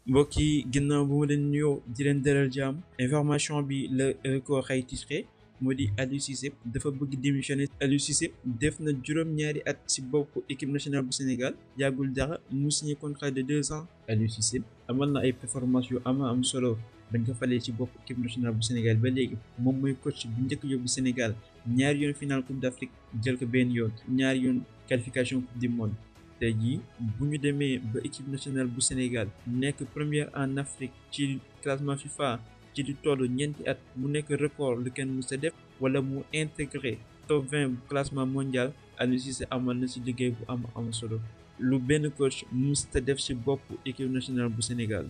mbokk yi ginnaaw bu ma leen nuyoo di leen dalal jàmm information bi la record xëy titré moo di Aliou Cissé dafa bëgg démissionner. Aliou Cissé def na juróom-ñaari at ci bopp équipe nationale bu Sénégal yàggul dara mu signé contrat de 2 ans. Aliou Cissé amal na ay performance yu am solo bañ ko falee ci bopp équipe nationale bu Sénégal ba léegi moom mooy coach bu njëkk yóbbu Sénégal ñaari yoon final coupe d'Afrique jël ko benn yoon ñaari yoon qualification coupe du monde. tey jii bu ñu demee ba équipe nationale bu Sénégal nekk première en Afrique ci classement FIFA ci di toll ñeenti at mu nekk record lu kenn mës a def wala mu intégré top 20 bu classement mondial. Aliou Cissé amal na ci liggéey bu am solo lu benn coach mës a def ci bopp équipe nationale bu Sénégal.